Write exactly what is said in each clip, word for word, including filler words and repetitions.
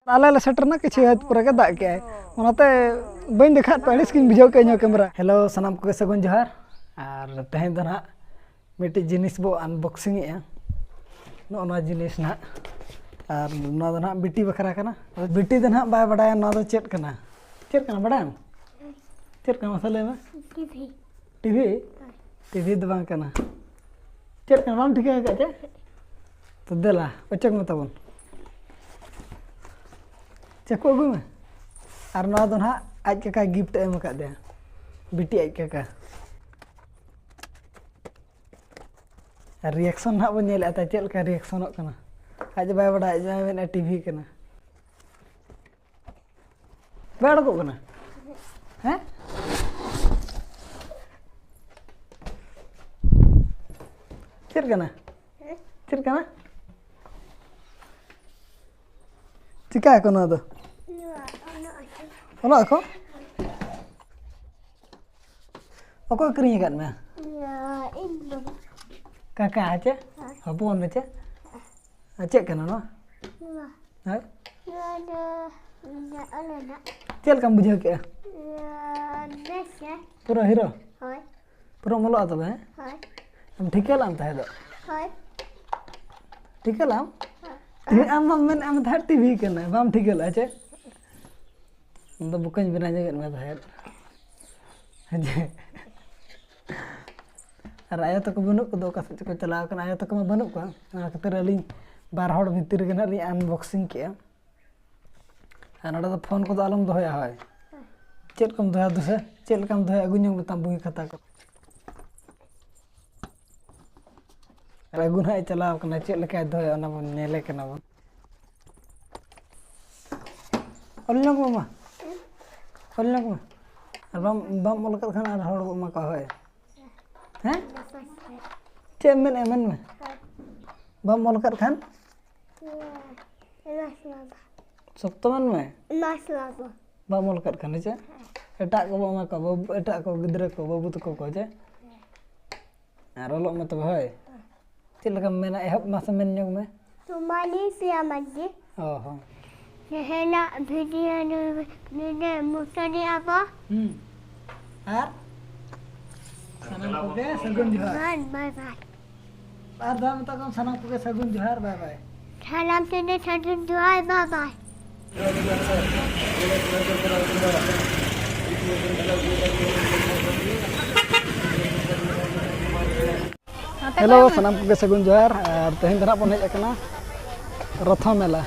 ᱟᱞᱮ ᱞᱮ ᱥᱮᱴᱮᱨᱱᱟ, ᱠᱤᱪᱷᱩ ᱦᱟᱹᱛ ᱯᱚᱨᱮ ᱜᱮ ᱫᱟᱜ ᱠᱮᱜᱼᱟᱭ, ᱚᱱᱟᱛᱮ ᱵᱟᱹᱧ ᱫᱮᱠᱷᱟᱣᱮᱫ ᱯᱮᱭᱟ, ᱟᱹᱲᱤᱥ ᱜᱤᱧ ᱵᱩᱡᱷᱟᱹᱣ ᱠᱮᱜᱼᱟ ᱤᱧ ᱦᱚᱸ ᱠᱮᱢᱮᱨᱟ᱾ ᱦᱮᱞᱳ, ᱥᱟᱱᱟᱢ ᱠᱚᱜᱮ ᱥᱟᱹᱜᱩᱱ ᱡᱚᱦᱟᱨ᱾ ᱟᱨ ᱛᱮᱦᱮᱧ ᱫᱚ ᱱᱟᱦᱟᱜ ᱢᱤᱫᱴᱤᱡ ᱡᱤᱱᱤᱥ ᱵᱚ ᱟᱱᱵᱚᱠᱥᱤᱝ ᱮᱜᱼᱟ, ᱱᱚᱜᱼᱚ ᱱᱚᱣᱟ ᱡᱤᱱᱤᱥ ᱱᱟᱦᱟᱜ᱾ ᱟᱨ ᱱᱚᱣᱟ ᱫᱚ ᱱᱟᱦᱟᱜ ᱵᱤᱴᱤ ᱵᱟᱠᱷᱨᱟ ᱠᱟᱱᱟ᱾ ᱵᱤᱴᱤ ᱫᱚ ᱱᱟᱦᱟᱜ ᱵᱟᱭ ᱵᱟᱰᱟᱭᱟ ᱱᱚᱣᱟ ᱫᱚ ᱪᱮᱫ ᱠᱟᱱᱟ᱾ ᱪᱮᱫ ᱠᱟᱱᱟ ᱵᱟᱰᱟᱭᱟᱢ? ᱪᱮᱫ ᱠᱟᱱᱟ ᱢᱟᱥᱮ ᱞᱟᱹᱭ ᱢᱮ? ᱴᱤᱵᱷᱤ᱾ ᱴᱤᱵᱷᱤ? ᱴᱤᱵᱷᱤ ᱫᱚ ᱵᱟᱝ ᱠᱟᱱᱟ᱾ ᱪᱮᱫ ᱠᱟᱱᱟ, ᱵᱟᱢ ᱴᱷᱤᱠᱟᱹ ᱟᱠᱟᱫ ᱪᱮ? ᱛᱚ ᱫᱮᱞᱟ, ᱚᱪᱚᱜ ᱢᱮ ᱛᱟᱵᱚᱱ᱾ ᱪᱟᱹᱠᱩ ᱟᱹᱜᱩᱭ ᱢᱮ᱾ ᱟᱨ ᱱᱚᱣᱟ ᱫᱚ ᱱᱟᱦᱟᱜ ᱟᱡ ᱠᱟᱠᱟ ᱜᱤᱯᱷᱴ ᱮ ᱮᱢ ᱟᱠᱟᱫᱮᱭᱟ, ᱵᱤᱴᱤ ᱟᱡ ᱠᱟᱠᱟ᱾ ᱟᱨ ᱨᱤᱭᱮᱠᱥᱚᱱ ᱱᱟᱦᱟᱜ ᱵᱚᱱ ᱧᱮᱞᱮᱫᱼᱟ, ᱛᱟᱭ ᱪᱮᱫ ᱞᱮᱠᱟ ᱨᱤᱭᱮᱠᱥᱚᱱᱚᱜ ᱠᱟᱱᱟ᱾ ᱟᱡ ᱵᱟᱭ ᱵᱟᱰᱟᱭᱟ, ᱟᱡ ᱢᱟᱭ ᱢᱮᱱᱮᱫᱼᱟ ᱴᱤᱵᱷᱤ ᱠᱟᱱᱟ᱾ ᱵᱟᱭ ᱚᱰᱚᱠᱚᱜ ᱠᱟᱱᱟ? ᱦᱮᱸ? ᱪᱮᱫ ᱠᱟᱱᱟ? ᱪᱮᱫ ᱠᱟᱱᱟ? ᱪᱤᱠᱟ ᱟᱠᱚ ᱱᱚᱣᱟ ᱫᱚ? ᱚᱞᱚᱜ ᱟᱠᱚ? ᱚᱠᱚᱭ ᱠᱤᱨᱤᱧ ᱟᱠᱟᱫ ᱢᱮᱭᱟ? ᱤᱧ ᱵᱟᱵᱟ᱾ ᱠᱟᱠᱟ ᱪᱮ? ᱦᱮᱸ᱾ ᱦᱚᱯᱚᱱ ᱫᱚ ᱪᱮ? ᱟᱨ ᱪᱮᱫ ᱠᱟᱱᱟ ᱱᱚᱣᱟ? ᱱᱚᱣᱟ᱾ ᱦᱮᱸ? ᱱᱚᱣᱟ ᱫᱚ ᱤᱧᱟᱹᱜ ᱚᱞ ᱨᱮᱱᱟᱜ᱾ ᱪᱮᱫ ᱞᱮᱠᱟᱢ ᱵᱩᱡᱷᱟᱹᱣ ᱠᱮᱜᱼᱟ? ᱱᱚᱣᱟ ᱵᱮᱥ ᱜᱮ᱾ ᱯᱩᱨᱟᱹ ᱦᱤᱨᱳ? ᱦᱳᱭ᱾ ᱯᱩᱨᱟᱹᱢ ᱚᱞᱚᱜᱼᱟ ᱛᱚᱵᱮ, ᱦᱮᱸ? ᱦᱳᱭ᱾ ᱟᱢ ᱴᱷᱤᱠᱟᱹ ᱞᱟᱢ ᱛᱟᱦᱮᱸ ᱫᱚ? ᱦᱳᱭ᱾ ᱴᱷᱤᱠᱟᱹ ᱞᱟᱢ? ᱦᱳᱭ᱾ ᱟᱢ ᱢᱟᱢ ᱢᱮᱱᱮᱫᱼᱟ ᱢᱮᱛᱟᱜ ᱴᱤᱵᱷᱤ ᱠᱟᱱᱟ, ᱵᱟᱢ ᱴᱷᱤᱠᱟᱹ ᱞᱮᱫᱼᱟ ᱪᱮ? ᱤᱧ ᱫᱚ ᱵᱚᱠᱚᱧ ᱵᱮᱱᱟᱣ ᱧᱚᱜᱮᱫ ᱢᱮ ᱛᱟᱦᱮᱸᱫ᱾ ᱦᱮᱸ ᱡᱮ᱾ ᱟᱨ ᱟᱭᱳ ᱛᱟᱠᱚ ᱵᱟᱹᱱᱩᱜ ᱠᱚᱫᱚ, ᱚᱠᱟ ᱥᱮᱫ ᱪᱚᱠᱚ ᱪᱟᱞᱟᱣ ᱟᱠᱟᱱᱟ, ᱟᱭᱳ ᱛᱟᱠᱚ ᱢᱟ ᱵᱟᱹᱱᱩᱜ ᱠᱚᱣᱟ᱾ ᱚᱱᱟ ᱠᱷᱟᱹᱛᱤᱨ ᱟᱹᱞᱤᱧ ᱵᱟᱨ ᱦᱚᱲ ᱵᱷᱤᱛᱤᱨ ᱨᱮᱜᱮ ᱱᱟᱦᱟᱜ ᱞᱤᱧ ᱟᱱᱵᱚᱠᱥᱤᱝ ᱠᱮᱜᱼᱟ᱾ ᱟᱨ ᱱᱚᱰᱮ ᱫᱚ ᱯᱷᱳᱱ ᱠᱚᱫᱚ ᱟᱞᱚᱢ ᱫᱚᱦᱚᱭᱟ᱾ ᱦᱳᱭ, ᱪᱮᱫ ᱠᱚᱢ ᱫᱚᱦᱚᱭᱟ ᱫᱩᱥᱮ? ᱪᱮᱫ ᱞᱮᱠᱟᱢ ᱫᱚᱦᱚᱭᱟ? ᱟᱹᱜᱩ ᱧᱚᱜ ᱢᱮᱛᱟᱢ ᱵᱳᱭ ᱠᱷᱟᱛᱟ ᱠᱚ᱾ ᱟᱨ ᱟᱹᱜᱩ ᱱᱟᱦᱟᱜ ᱮ ᱪᱟᱞᱟᱣ ᱠᱟᱱᱟ, ᱪᱮᱫ ᱞᱮᱠᱟᱭ ᱫᱚᱦᱚᱭᱟ ᱚᱱᱟ ᱵᱚᱱ ᱧᱮᱞᱮ ᱠᱟᱱᱟ ᱵᱚᱱ᱾ ᱚᱞ ᱧᱚᱜ ᱢᱮ ᱢᱟ, ᱚᱞ ᱧᱚᱜ ᱢᱮ᱾ ᱟᱨ ᱵᱟᱢ, ᱵᱟᱢ ᱚᱞ ᱟᱠᱟᱫ ᱠᱷᱟᱱ ᱟᱨ ᱦᱚᱲ ᱵᱚ ᱮᱢᱟ ᱠᱚᱣᱟ᱾ ᱦᱳᱭ, ᱦᱮᱸ? ᱪᱮᱫ ᱮᱢ ᱢᱮᱱᱮᱫᱼᱟ? ᱢᱮᱱ ᱢᱮ᱾ ᱵᱟᱢ ᱚᱞ ᱟᱠᱟᱫ ᱠᱷᱟᱱ? ᱥᱚᱠᱛᱚ ᱢᱮᱱ ᱢᱮ᱾ ᱵᱟᱢ ᱚᱞ ᱟᱠᱟᱫ ᱠᱷᱟᱱ ᱦᱮᱸ ᱪᱮ? ᱮᱴᱟᱜ ᱠᱚᱵᱚ ᱮᱢᱟ ᱠᱚᱣᱟ, ᱵᱟᱹᱵᱩ, ᱮᱴᱟᱜ ᱠᱚ ᱜᱤᱫᱽᱨᱟᱹ ᱠᱚ, ᱵᱟᱹᱵᱩ ᱛᱟᱠᱚ ᱠᱚ ᱪᱮ? ᱟᱨ ᱚᱞᱚᱜ ᱢᱮ ᱛᱚᱵᱮ, ᱦᱳᱭ᱾ ᱪᱮᱫ ᱞᱮᱠᱟᱢ ᱢᱮᱱᱟ? ᱮᱦᱚᱵ ᱢᱟᱥᱮ ᱢᱮᱱ ᱧᱚᱜ ᱢᱮ᱾ ᱥᱳᱢᱟᱞᱤ ᱥᱤᱭᱟ ᱢᱟᱹᱡᱷᱤ᱾ ᱚ ᱦᱚᱸ᱾ ᱛᱮᱦᱮᱧᱟᱜ ᱵᱷᱤᱰᱤᱭᱳ ᱱᱩ-, ᱱᱩᱱᱟᱹᱜ ᱢᱩᱪᱟᱹᱫᱮᱜᱼᱟ ᱵᱚ᱾ ᱦᱩᱸ᱾ ᱟᱨ ᱥᱟᱱᱟᱢ ᱠᱚᱜᱮ ᱥᱟᱹᱜᱩᱱ ᱡᱚᱦᱟᱨ᱾ ᱵᱟᱭ ᱵᱟᱭ᱾ ᱟᱨ ᱫᱷᱟᱣ ᱢᱮᱛᱟ ᱠᱚᱢ, ᱥᱟᱱᱟᱢ ᱠᱚᱜᱮ ᱥᱟᱹᱜᱩᱱ ᱡᱚᱦᱟᱨ, ᱵᱟᱭ ᱵᱟᱭ᱾ ᱥᱟᱱᱟᱢ ᱠᱚᱜᱮ ᱥᱟᱹᱜᱩᱱ ᱡᱚᱦᱟᱨ, ᱵᱟᱭ ᱵᱟᱭ᱾ ᱦᱮᱞᱳ, ᱥᱟᱱᱟᱢ ᱠᱚᱜᱮ ᱥᱟᱹᱜᱩᱱ ᱡᱚᱦᱟᱨ᱾ ᱟᱨ ᱛᱮᱦᱮᱧ ᱫᱚ ᱱᱟᱜ ᱵᱚᱱ ᱦᱮᱡ ᱟᱠᱟᱱᱟ ᱨᱚᱛᱷᱚ ᱢᱮᱞᱟ᱾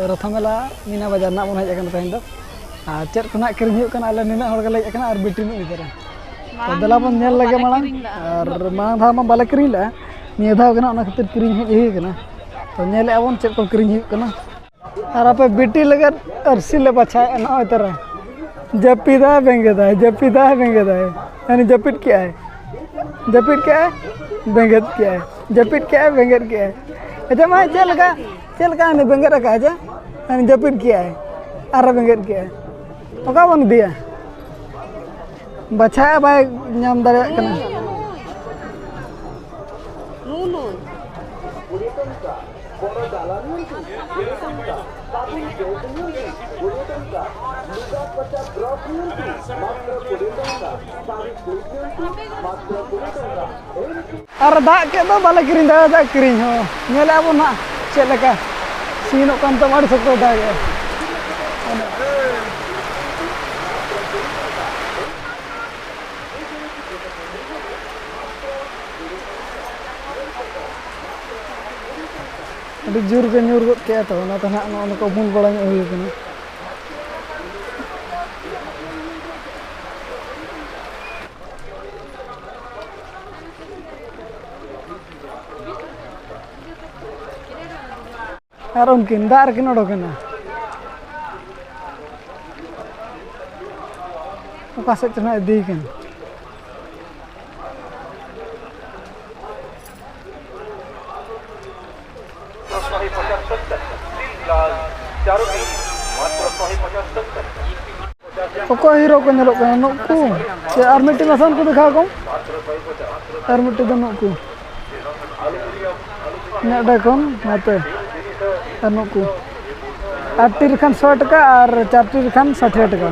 ᱨᱚᱛᱷᱚ ᱢᱮᱞᱟ ᱢᱤᱱᱟ ᱵᱟᱡᱟᱨ ᱱᱟᱜ ᱵᱚᱱ ᱦᱮᱡ ᱟᱠᱟᱱᱟ ᱛᱮᱦᱮᱧ ᱫᱚ᱾ ᱟᱨ ᱪᱮᱫ ᱠᱚ ᱱᱟᱜ ᱠᱤᱨᱤᱧ ᱦᱩᱭᱩᱜ ᱠᱟᱱᱟ, ᱟᱞᱮ ᱱᱤᱱᱟᱹᱜ ᱦᱚᱲ ᱜᱮᱞᱮ ᱦᱮᱡ ᱟᱠᱟᱱᱟ ᱟᱨ ᱵᱤᱴᱤ ᱢᱤᱫ ᱜᱤᱫᱽᱨᱟᱹ᱾ ᱛᱚ ᱢᱟᱲᱟᱝ ᱫᱮᱞᱟ ᱵᱚᱱ ᱧᱮᱞ ᱫᱚ ᱞᱮᱜᱮ ᱵᱟᱞᱮ ᱢᱟᱲᱟᱝ᱾ ᱠᱤᱨᱤᱧ ᱞᱮᱜᱼᱟ᱾ ᱟᱨ ᱢᱟᱲᱟᱝ ᱫᱷᱟᱣ ᱢᱟ ᱵᱟᱞᱮ ᱠᱤᱨᱤᱧ ᱞᱮᱜᱼᱟ, ᱱᱤᱭᱟᱹ ᱫᱷᱟᱣ ᱜᱮ ᱱᱟᱜ ᱚᱱᱟ ᱠᱷᱟᱹᱛᱤᱨ ᱠᱤᱨᱤᱧ ᱦᱮᱡ ᱦᱩᱭ ᱟᱠᱟᱱᱟ᱾ ᱛᱚ ᱧᱮᱞᱮᱜᱼᱟ ᱵᱚᱱ ᱪᱮᱫ ᱠᱚ ᱠᱤᱨᱤᱧ ᱦᱩᱭᱩᱜ ᱠᱟᱱᱟ᱾ ᱟᱨ ᱟᱯᱮ ᱵᱤᱴᱤ ᱞᱟᱹᱜᱤᱫ ᱟᱹᱨᱥᱤ ᱞᱮ ᱵᱟᱪᱷᱟᱣᱮᱫᱼᱟ, ᱱᱚᱜᱼᱚᱭ ᱛᱚᱨᱟ᱾ ᱡᱟᱹᱯᱤᱫᱟᱭ ᱵᱮᱸᱜᱮᱫᱟᱭ, ᱡᱟᱹᱯᱤᱫᱟᱭ ᱵᱮᱸᱜᱮᱫᱟᱭ᱾ ᱦᱟᱹᱱᱤ ᱡᱟᱹᱯᱤᱫ ᱠᱮᱜᱼᱟᱭ, ᱡᱟᱹᱯᱤᱫ ᱠᱮᱜᱼᱟᱭ, ᱵᱮᱸᱜᱮᱫ ᱠᱮᱜᱼᱟᱭ, ᱡᱟᱹᱯᱤᱫ ᱠᱮᱜᱼᱟᱭ, ᱵᱮᱸᱜᱮᱫ ᱠᱮᱜᱼᱟᱭ᱾ ᱟᱪᱪᱷᱟ ᱢᱟ, ᱪᱮᱫ ᱞᱮᱠᱟ, ᱪᱮᱫ ᱞᱮᱠᱟ ᱦᱟᱹᱱᱤ ᱵᱮᱸᱜᱮᱫ ᱟᱠᱟᱫᱼᱟᱭ ᱡᱮ? ᱦᱟᱹᱱᱤ ᱡᱟᱹᱯᱤᱫ ᱠᱮᱜᱼᱟᱭ, ᱟᱨᱦᱚᱸ ᱵᱮᱸᱜᱮᱫ ᱠᱮᱜᱼᱟᱭ᱾ ᱚᱠᱟ ᱵᱚᱱ ᱤᱫᱤᱭᱟ? ᱵᱟᱪᱷᱟᱣ ᱵᱟᱭ ᱧᱟᱢ ᱫᱟᱲᱮᱭᱟᱜ ᱠᱟᱱᱟ᱾ ᱱᱩᱭ, ᱱᱩᱭ᱾ ᱟᱨ ᱫᱟᱜ ᱠᱮᱫ ᱫᱚ ᱵᱟᱞᱮ ᱠᱤᱨᱤᱧ ᱫᱟᱲᱮᱭᱟᱫᱟ ᱠᱤᱨᱤᱧ ᱦᱚᱸ᱾ ᱧᱮᱞᱮᱫᱼᱟ ᱵᱚᱱ ᱦᱟᱸᱜ ᱪᱮᱫ ᱞᱮᱠᱟ ᱥᱤᱱᱚᱜ ᱠᱟᱱ ᱛᱟᱢᱟ, ᱟᱹᱰᱤ ᱥᱚᱠᱛᱚ ᱫᱟᱜ ᱮᱫᱼᱟ᱾ ᱟᱹᱰᱤ ᱡᱳᱨ ᱜᱮ ᱧᱩᱨ ᱜᱚᱫ ᱠᱮᱜᱼᱟ, ᱛᱚ ᱚᱱᱟᱛᱮ ᱱᱟᱦᱟᱜ ᱱᱚᱜᱼᱚ ᱱᱚᱝᱠᱟ ᱩᱢᱩᱞ ᱵᱟᱲᱟ ᱧᱚᱜ ᱦᱩᱭ ᱟᱠᱟᱱᱟ᱾ ᱟᱨ ᱩᱱᱠᱤᱱ ᱫᱟᱜ ᱨᱮᱠᱤᱱ ᱚᱰᱚᱠᱮᱱᱟ᱾ ᱚᱠᱟ ᱥᱮᱫ ᱪᱚ ᱱᱟᱜ ᱤᱫᱤᱭᱮ ᱠᱟᱱ᱾ ᱚᱠᱚᱭ ᱦᱤᱨᱳ ᱠᱚ ᱧᱮᱞᱚᱜ ᱠᱟᱱᱟ? ᱱᱩᱠᱩ? ᱥᱮ ᱟᱨ ᱢᱤᱫᱴᱮᱱ ᱢᱟᱥᱟᱱ ᱠᱚ ᱫᱮᱠᱷᱟᱣ ᱠᱚᱢ? ᱟᱨ ᱢᱤᱫᱴᱮᱱ ᱫᱚ ᱱᱩᱠᱩ᱾ ᱱᱚᱰᱮ ᱠᱷᱚᱱ ᱱᱟᱛᱮ᱾ ᱟᱨ ᱱᱩᱠᱩ᱾ ᱟᱴ ᱴᱤ ᱨᱮᱠᱷᱟᱱ ᱥᱚᱭ ᱴᱟᱠᱟ ᱟᱨ ᱪᱟᱨ ᱴᱤ ᱨᱮᱠᱷᱟᱱ ᱥᱟᱴᱷᱤᱭᱟ ᱴᱟᱠᱟ᱾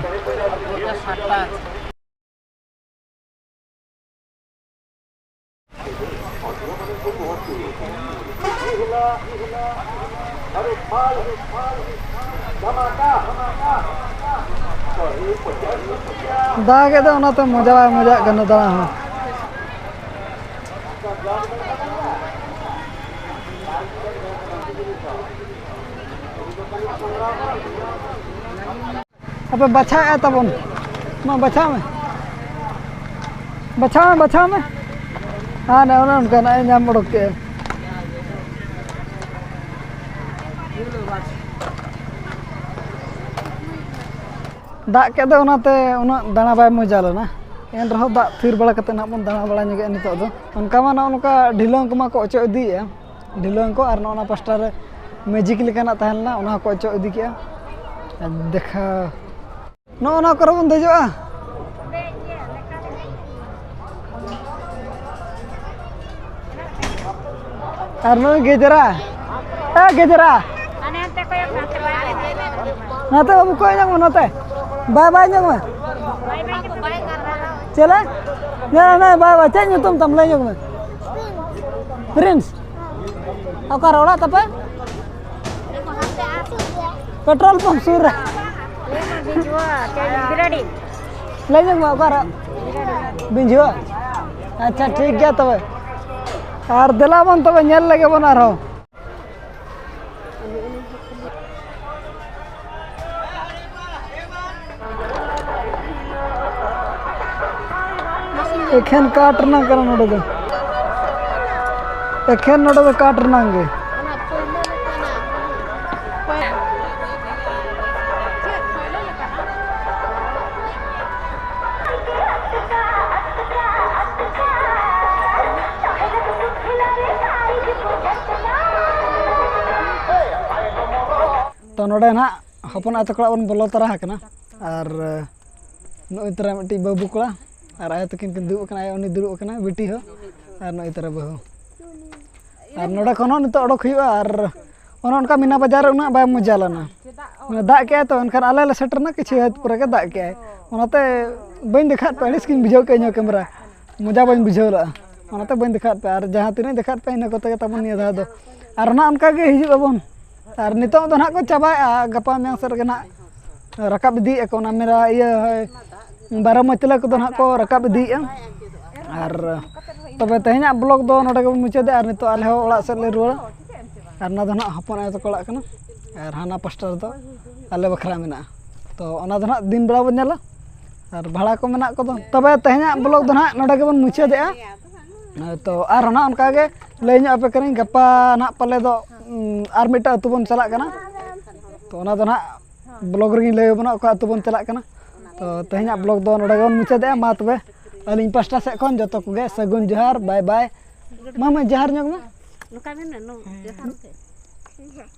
ᱫᱟᱜᱮᱫ ᱫᱚ, ᱚᱱᱟᱛᱮ ᱢᱚᱡᱟ ᱵᱟᱭ ᱢᱚᱡᱟᱜ ᱠᱟᱱᱟ ᱫᱟᱬᱟ ᱦᱚᱸ᱾ ᱟᱯᱮ ᱵᱟᱪᱷᱟᱣᱮᱫᱼᱟ ᱛᱟᱵᱚᱱ᱾ ᱢᱟ ᱵᱟᱪᱷᱟᱣ ᱢᱮ, ᱵᱟᱪᱷᱟᱣ ᱢᱮ, ᱵᱟᱪᱷᱟᱣ ᱢᱮ᱾ ᱦᱮᱸ, ᱚᱱᱮ ᱚᱱᱠᱟᱱᱟᱜ ᱮ ᱧᱟᱢ ᱚᱰᱚᱠ ᱠᱮᱫᱼᱟ᱾ ᱫᱟᱜ ᱠᱮᱫ ᱫᱚ, ᱚᱱᱟᱛᱮ ᱩᱱᱟᱹᱜ ᱫᱟᱬᱟ ᱵᱟᱭ ᱢᱚᱡᱟ ᱞᱮᱱᱟ᱾ ᱮᱱ ᱨᱮᱦᱚᱸ ᱫᱟᱜ ᱛᱷᱤᱨ ᱵᱟᱲᱟ ᱠᱟᱛᱮ ᱱᱟᱦᱟᱜ ᱵᱚᱱ ᱫᱟᱬᱟ ᱵᱟᱲᱟ ᱧᱚᱜᱮᱫᱼᱟ ᱱᱤᱛᱚᱜ ᱫᱚ᱾ ᱚᱱᱠᱟ ᱢᱟ ᱱᱚᱜᱼᱚ ᱱᱚᱝᱠᱟ ᱰᱷᱤᱞᱟᱹᱝ ᱠᱚᱢᱟ ᱠᱚ ᱚᱪᱚᱜ ᱤᱫᱤᱭᱮᱫᱼᱟ, ᱰᱷᱤᱞᱟᱹᱝ ᱠᱚ, ᱟᱨ ᱱᱚᱜᱼᱚ ᱱᱟ ᱯᱟᱥᱴᱟ ᱨᱮ ᱢᱮᱡᱤᱠ ᱞᱮᱠᱟᱱᱟᱜ ᱛᱟᱦᱮᱸ ᱞᱮᱱᱟ, ᱚᱱᱟ ᱦᱚᱸᱠᱚ ᱚᱪᱚᱜ ᱤᱫᱤ ᱠᱮᱜᱼᱟ᱾ ᱟᱨ ᱫᱮᱠᱷᱟ, ᱱᱚᱜᱼᱚ ᱱᱚᱣᱟ ᱠᱚᱨᱮ ᱵᱚᱱ ᱫᱮᱡᱚᱜᱼᱟ᱾ ᱟᱨ ᱱᱩᱭ ᱜᱮᱡᱽᱨᱟ, ᱮ ᱜᱮᱡᱽᱨᱟ, ᱦᱟᱱᱮ ᱦᱟᱱᱛᱮ ᱠᱚᱭᱚᱜ ᱢᱮ, ᱦᱟᱱᱛᱮ ᱵᱟᱭ ᱧᱮᱞ ᱢᱮ᱾ ᱱᱚᱛᱮ ᱵᱟᱹᱵᱩ ᱠᱚᱭᱚᱜ ᱧᱚᱜ ᱢᱮ, ᱱᱚᱛᱮ ᱵᱟᱭ ᱵᱟᱭ ᱧᱚᱜ ᱢᱮ᱾ ᱵᱟᱭ ᱵᱟᱭ ᱧᱚᱜ ᱢᱮ᱾ ᱪᱮᱞᱮ? ᱧᱮᱞ ᱢᱮ, ᱵᱟᱭ ᱵᱟᱭ, ᱪᱮᱫ ᱧᱩᱛᱩᱢ ᱛᱟᱢ? ᱞᱟᱹᱭ ᱧᱚᱜ ᱢᱮ᱾ ᱯᱨᱤᱱᱥ᱾ ᱚᱠᱟᱨᱮ ᱚᱲᱟᱜ ᱛᱟᱯᱮ? ᱯᱮᱴᱨᱳᱞ ᱯᱟᱢᱯ ᱥᱩᱨ ᱨᱮ᱾ ᱞᱟᱹᱭ ᱧᱚᱜ ᱢᱮ, ᱚᱠᱟᱨᱮ? ᱵᱤᱸᱡᱷᱩᱣᱟᱹ? ᱟᱪᱪᱷᱟ, ᱴᱷᱤᱠ ᱜᱮᱭᱟ ᱛᱚᱵᱮ᱾ ᱟᱨ ᱫᱮᱞᱟ ᱵᱚᱱ ᱛᱚᱵᱮ, ᱧᱮᱞ ᱞᱮᱜᱮ ᱵᱚᱱ ᱟᱨᱦᱚᱸ᱾ ᱮᱠᱷᱮᱱ ᱠᱟᱴ ᱨᱮᱱᱟᱜ ᱠᱟᱱᱟ ᱱᱚᱰᱮ ᱫᱚ, ᱮᱠᱷᱮᱱ ᱱᱚᱰᱮ ᱫᱚ ᱠᱟᱴ ᱨᱮᱱᱟᱜ ᱜᱮ᱾ ᱛᱚ, ᱱᱚᱰᱮ ᱱᱟᱦᱟᱜ ᱦᱚᱯᱚᱱ ᱟᱭᱳ ᱛᱟᱠᱚ ᱚᱲᱟᱜ ᱵᱚᱱ ᱵᱚᱞᱚ ᱛᱚᱨᱟ ᱟᱠᱟᱱᱟ᱾ ᱟᱨ ᱱᱚᱜᱼᱚᱭ ᱛᱚᱨᱟ ᱢᱤᱫᱴᱤᱡ ᱵᱟᱹᱵᱩ ᱠᱚᱲᱟ ᱟᱨ ᱟᱭᱳ ᱛᱟᱹᱠᱤᱱ ᱠᱤᱱ ᱫᱩᱲᱩᱵ ᱟᱠᱟᱱᱟ, ᱟᱭᱳ ᱩᱱᱤ ᱫᱩᱲᱩᱵ ᱟᱠᱟᱱᱟᱭ, ᱵᱤᱴᱤ ᱦᱚᱸ, ᱟᱨ ᱱᱚᱜᱼᱚᱭ ᱛᱚᱨᱟ ᱵᱟᱹᱦᱩ᱾ ᱟᱨ ᱱᱚᱰᱮ ᱠᱷᱚᱱ ᱦᱚᱸ ᱱᱤᱛᱚᱜ ᱚᱰᱚᱠ ᱦᱩᱭᱩᱜᱼᱟ᱾ ᱟᱨ ᱚᱱᱮ ᱚᱱᱠᱟ ᱢᱤᱱᱟ ᱵᱟᱡᱟᱨ ᱨᱮ ᱩᱱᱟᱹᱜ ᱵᱟᱭ ᱢᱚᱡᱟ ᱞᱮᱱᱟ᱾ ᱢᱟᱱᱮ ᱫᱟᱜ ᱠᱮᱜᱼᱟᱭ ᱛᱚ, ᱮᱱᱠᱷᱟᱱ ᱟᱞᱮ ᱞᱮ ᱥᱮᱴᱮᱨ ᱮᱱᱟ ᱠᱤᱪᱷᱩ ᱦᱟᱹᱛ ᱯᱚᱨᱮ ᱜᱮ ᱫᱟᱜ ᱠᱮᱜᱼᱟᱭ᱾ ᱚᱱᱟᱛᱮ ᱵᱟᱹᱧ ᱫᱮᱠᱷᱟᱣᱟᱫ ᱯᱮᱭᱟ, ᱟᱹᱲᱤᱥ ᱜᱤᱧ ᱵᱩᱡᱷᱟᱹᱣ ᱠᱮᱜᱼᱟ, ᱤᱧ ᱦᱚᱸ ᱠᱮᱢᱮᱨᱟ ᱢᱚᱡᱟ ᱵᱟᱹᱧ ᱵᱩᱡᱷᱟᱹᱣ ᱞᱮᱜᱼᱟ, ᱚᱱᱟᱛᱮ ᱵᱟᱹᱧ ᱫᱮᱠᱷᱟᱣᱟᱫ ᱯᱮᱭᱟ᱾ ᱟᱨ ᱡᱟᱦᱟᱸ ᱛᱤᱱᱟᱹᱜ ᱤᱧ ᱫᱮᱠᱷᱟᱣᱟᱫ ᱯᱮᱭᱟ, ᱤᱱᱟᱹ ᱠᱚᱛᱮ ᱜᱮ ᱛᱟᱵᱚᱱ ᱱᱤᱭᱟᱹ ᱫᱷᱟᱣ ᱫᱚ᱾ ᱟᱨ ᱱᱟᱜ ᱚᱱᱠᱟ ᱜᱮ ᱦᱤᱡᱩᱜ ᱟᱵᱚᱱ᱾ ᱟᱨ ᱱᱤᱛᱚᱜ ᱫᱚ ᱱᱟᱜ ᱠᱚ ᱪᱟᱵᱟᱭᱮᱜᱼᱟ, ᱜᱟᱯᱟ ᱢᱮᱭᱟᱝ ᱥᱮᱫ ᱨᱮᱜᱮ ᱱᱟᱜ ᱨᱟᱠᱟᱵ ᱤᱫᱤᱭᱮᱜᱼᱟ ᱠᱚ ᱚᱱᱟ ᱢᱮᱞᱟ ᱤᱭᱟᱹ, ᱦᱳᱭ, ᱵᱟᱨᱚ ᱢᱟᱹᱪᱞᱟᱹ ᱠᱚᱫᱚ ᱱᱟᱜ ᱠᱚ ᱨᱟᱠᱟᱵ ᱤᱫᱤᱭᱮᱜᱼᱟ᱾ ᱟᱨ ᱛᱚᱵᱮ ᱛᱮᱦᱮᱧᱟᱜ ᱵᱞᱚᱜ ᱫᱚ ᱱᱚᱰᱮ ᱜᱮᱵᱚᱱ ᱢᱩᱪᱟᱹᱫᱮᱜᱼᱟ᱾ ᱟᱨ ᱱᱤᱛᱚᱜ ᱟᱞᱮ ᱦᱚᱸ ᱚᱲᱟᱜ ᱥᱮᱫ ᱞᱮ ᱨᱩᱣᱟᱹᱲᱟ᱾ ᱟᱨ ᱚᱱᱟ ᱫᱚ ᱱᱟᱜ ᱦᱚᱯᱚᱱ ᱟᱭᱳ ᱛᱟᱠᱚ ᱚᱲᱟᱜ ᱠᱟᱱᱟ᱾ ᱟᱨ ᱦᱟᱱᱟ ᱯᱟᱥᱴᱟ ᱨᱮᱫᱚ ᱟᱞᱮ ᱵᱟᱠᱷᱨᱟ ᱢᱮᱱᱟᱜᱼᱟ᱾ ᱛᱚ ᱚᱱᱟ ᱫᱚ ᱱᱟᱜ ᱫᱤᱱ ᱵᱮᱲᱟ ᱵᱚᱱ ᱧᱮᱞᱟ᱾ ᱟᱨ ᱵᱷᱟᱲᱟ ᱠᱚ ᱢᱮᱱᱟᱜ ᱠᱚᱫᱚ᱾ ᱛᱚᱵᱮ ᱛᱮᱦᱮᱧᱟᱜ ᱵᱞᱚᱜ ᱫᱚ ᱱᱟᱜ ᱱᱚᱰᱮ ᱜᱮᱵᱚᱱ ᱢᱩᱪᱟᱹᱫᱮᱜᱼᱟ᱾ ᱛᱚ ᱟᱨ ᱚᱱᱟ ᱚᱱᱠᱟ ᱜᱮ ᱞᱟᱹᱭ ᱧᱚᱜ ᱟᱯᱮ ᱠᱟᱹᱱᱟᱹᱧ, ᱜᱟᱯᱟ ᱱᱟᱜ ᱯᱟᱞᱮ ᱫᱚ, ᱩᱢ, ᱟᱨ ᱢᱤᱫᱴᱟᱝ ᱟᱹᱛᱩ ᱵᱚᱱ ᱪᱟᱞᱟᱜ ᱠᱟᱱᱟ᱾ ᱛᱚ ᱚᱱᱟ ᱫᱚ ᱱᱟᱜ ᱵᱞᱚᱜ ᱨᱮᱜᱤᱧ ᱞᱟᱹᱭ ᱟᱵᱚᱱᱟ ᱚᱠᱟ ᱟᱹᱛᱩ ᱵᱚᱱ ᱪᱟᱞᱟᱜ ᱠᱟᱱᱟ᱾ ᱛᱚ ᱛᱮᱦᱮᱧᱟᱜ ᱵᱞᱚᱜ ᱫᱚ ᱱᱚᱰᱮ ᱜᱮᱵᱚᱱ ᱢᱩᱪᱟᱹᱫᱮᱜᱼᱟ᱾ ᱢᱟ ᱛᱚᱵᱮ ᱟᱹᱞᱤᱧ ᱯᱟᱥᱴᱟ ᱥᱮᱫ ᱠᱷᱚᱱ ᱡᱚᱛᱚ ᱠᱚᱜᱮ ᱥᱟᱹᱜᱩᱱ ᱡᱚᱦᱟᱨ, ᱵᱟᱭ ᱵᱟᱭ᱾ ᱢᱟ ᱢᱟ ᱡᱚᱦᱟᱨ ᱧᱚᱜ ᱢᱮ᱾ ᱱᱚᱝᱠᱟ ᱢᱮᱱ ᱢᱮ, ᱱᱚ-, ᱡᱚᱦᱟᱨ ᱢᱮ᱾